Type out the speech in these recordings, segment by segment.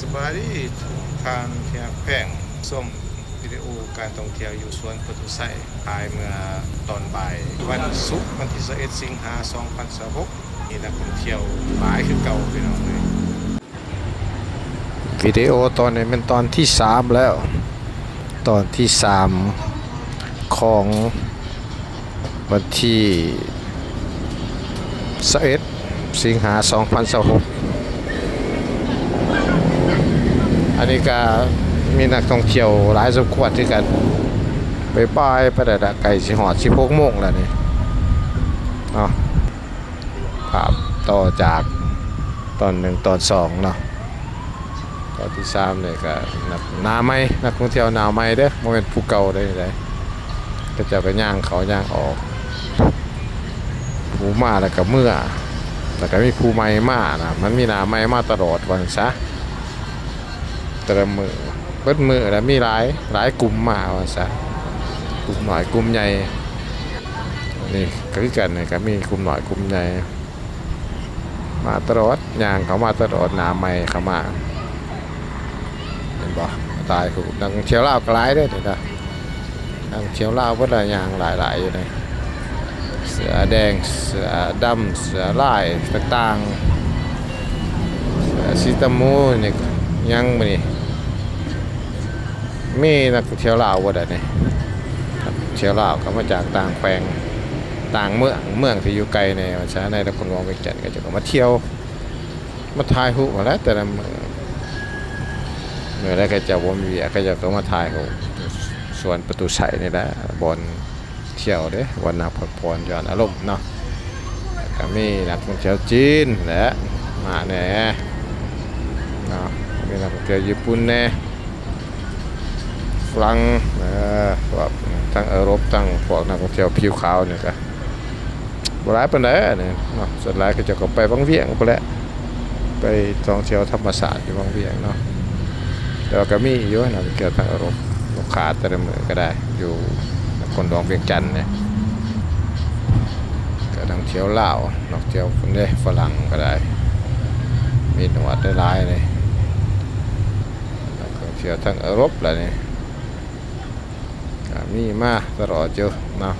ສະບາຍດີທຸກທ່ານທີ່ຮັກແພງ, ຊົມວິດີໂອການທ່ອງທ່ຽວຢູ່ສວນປະຕູໄຊ ຖ່າຍເມື່ອຕອນບ່າຍວັນສຸກ ວັນທີຊາວເອັດ ສິງຫາ ສອງພັນຊາວຫົກ. ມີນັກທ່ອງທ່ຽວຫຼາຍຄືເກົ່າ ພີ່ນ້ອງເອີຍ. ວິດີໂອຕອນນີ້ແມ່ນຕອນທີສາມແລ້ວ, ຕອນທີສາມຂອງວັນທີຊາວເອັດ ສິງຫາ ສອງພັນຊາວຫົກ. ອັນນີ້ກະມີນັກທ່ອງທ່ຽວຫຼາຍສົມຄວນຄືກັນ. ບາຍບາຍ ໄປແລ້ວລະ, ໃກ້ຊິຮອດສິບຫົກໂມງແລ້ວນີ້ເນາະ. ພາບຕໍ່ຈາກຕອນໜຶ່ງ ຕອນສອງເນາະ. ຕອນທີສາມນີ້ກະໜ້າໃໝ່, ນັກທ່ອງທ່ຽວໜ້າໃໝ່ເດີ້, ບໍ່ແມ່ນຜູ້ເກົ່າໃດໆ. ເຂົາເຈົ້າກະຍ່າງເຂົ້າຍ່າງອອກ, ຜູ້ມາແລ້ວກະເມືອ, ແລ້ວກະມີຜູ້ໃໝ່ມານະ, ມັນມີໜ້າໃໝ່ມາຕະຫຼອດວ່າຊັ້ນຊະ. ແຕ່ລະມື້ ເບິດມື້ລະມີຫຼາຍ, ຫຼາຍກຸ່ມມາວ່າຊັ້ນຊະ, ກຸ່ມນ້ອຍກຸ່ມໃຫຍ່. ນີ້ກະຄືກັນ, ນີ້ກະມີກຸ່ມນ້ອຍກຸ່ມໃຫຍ່ມາຕະຫຼອດ, ຍ່າງເຂົ້າມາຕະຫຼອດ, ໜ້າໃໝ່ເຂົ້າມາ. ເຫັນບໍ່? ຖ່າຍຮູບ. ນັກທ່ອງທ່ຽວລາວກະຫຼາຍເດ້ນີ້ນະ. ນັກທ່ອງທ່ຽວລາວເພິ່ນລະຍ່າງຫຼາຍໆຢູ່ນີ້, ເສື້ອແດງ ເສື້ອດຳ ເສື້ອລາຍຕ່າງໆ, ເສື້ອສີຕະໝູນີ້ ຍັງມື້ນີ້ມີນັກທ່ອງທ່ຽວລາວເບິດແລ້ວນີ້. ນັກທ່ອງທ່ຽວລາວກະມາຈາກຕ່າງແຂວງ ຕ່າງເມືອງ, ເມືອງທີ່ຢູ່ໄກແດ່ວ່າຊັ້ນ, ໃນນະຄອນຫຼວງວຽງຈັນ ເຂົາເຈົ້າກະມາທ່ຽວ ມາຖ່າຍຮູບຫັ້ນແຫຼະ. ແຕ່ລະມື້ ມື້ໃດເຂົາເຈົ້າບໍ່ມີວຽກ ເຂົາເຈົ້າກະມາຖ່າຍຮູບສວນປະຕູໄຊນີ້ແຫຼະ, ບ່ອນທ່ຽວເດ້, ບ່ອນນັກພັກຜ່ອນຢ່ອນອາລົມເນາະ. ກະມີນັກທ່ອງທ່ຽວຈີນແຫຼະມາແດ່ເນາະ, ມີນັກທ່ອງທ່ຽວຍີ່ປຸ່ນແດ່, ຝຣັ່ງ, ເອີ ພວກທາງເອີຣົບ, ທາງພວກນັກທ່ອງທ່ຽວຜິວຂາວນີ້ກະ ບໍ່ຫຼາຍປານໃດນີ້ເນາະ. ສ່ວນຫຼາຍເຂົາເຈົ້າກະໄປວັງວຽງພຸ້ນແຫຼະ, ໄປທ່ອງທ່ຽວທຳມະຊາດຢູ່ວັງວຽງເນາະ. ແຕ່ວ່າກະມີຢູ່ນະ ເຂົ້າທາງເອີຣົບ, ລູກຄ້າແຕ່ລະມື້ກະໄດ້ຢູ່ນະຄອນຫຼວງວຽງຈັນນີ້. ກະນັກທ່ອງທ່ຽວລາວ, ນັກທ່ອງທ່ຽວພຸ້ນເດ້, ຝຣັ່ງກະໄດ້, ມີໜວດຫຼາຍໆນີ້. ນັກທ່ອງທ່ຽວທາງເອີຣົບລະນີ້ ກະມີມາຕະຫຼອດຢູ່ເນາະ.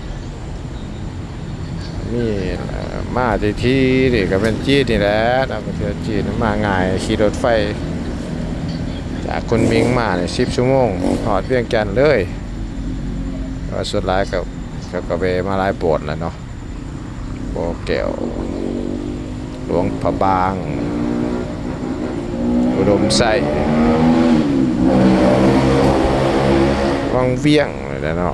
ມີ ເອີ ມາທີ່ ທີ່ນີ້ກະແມ່ນຈີນນີ້ແຫຼະເນາະ, ໄປທ່ຽວຈີນມາງ່າຍ, ຂີ່ລົດໄຟຈາກຄຸນໝິງມານີ້ສິບຊົ່ວໂມງ ຮອດວຽງຈັນເລີຍ. ແຕ່ວ່າສ່ວນຫຼາຍກະ ເຂົາກະແວ່ມາຫຼາຍບ່ອນແລ້ວເນາະ. ບໍ່ແກ້ວ, ຫຼວງພະບາງ, ອຸດົມໄຊ, ວັງວຽງນີ້ແຫຼະເນາະ.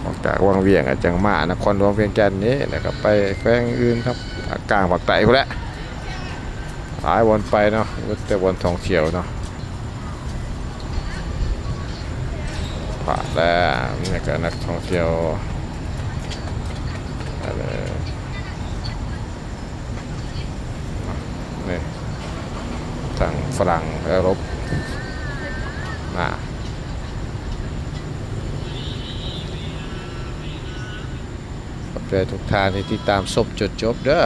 ອອກຈາກວັງວຽງກະຈັ່ງມານະຄອນຫຼວງວຽງຈັນນີ້, ແລ້ວກະໄປແຂວງອື່ນທາງພາກກາງພາກໃຕ້ພຸ້ນແຫຼະ. ຫຼາຍບ່ອນໄປເນາະ, ມີແຕ່ບ່ອນທ່ອງທ່ຽວເນາະ. ພາດແລ້ວ, ນີ້ກະນັກທ່ອງທ່ຽວ ອັນນີ້ ນີ້ ທັງຝຣັ່ງ ເອີຣົບ ນະ. ຂອບໃຈທຸກທ່ານທີ່ຕິດຕາມຊົມຈົນຈົບເດີ້.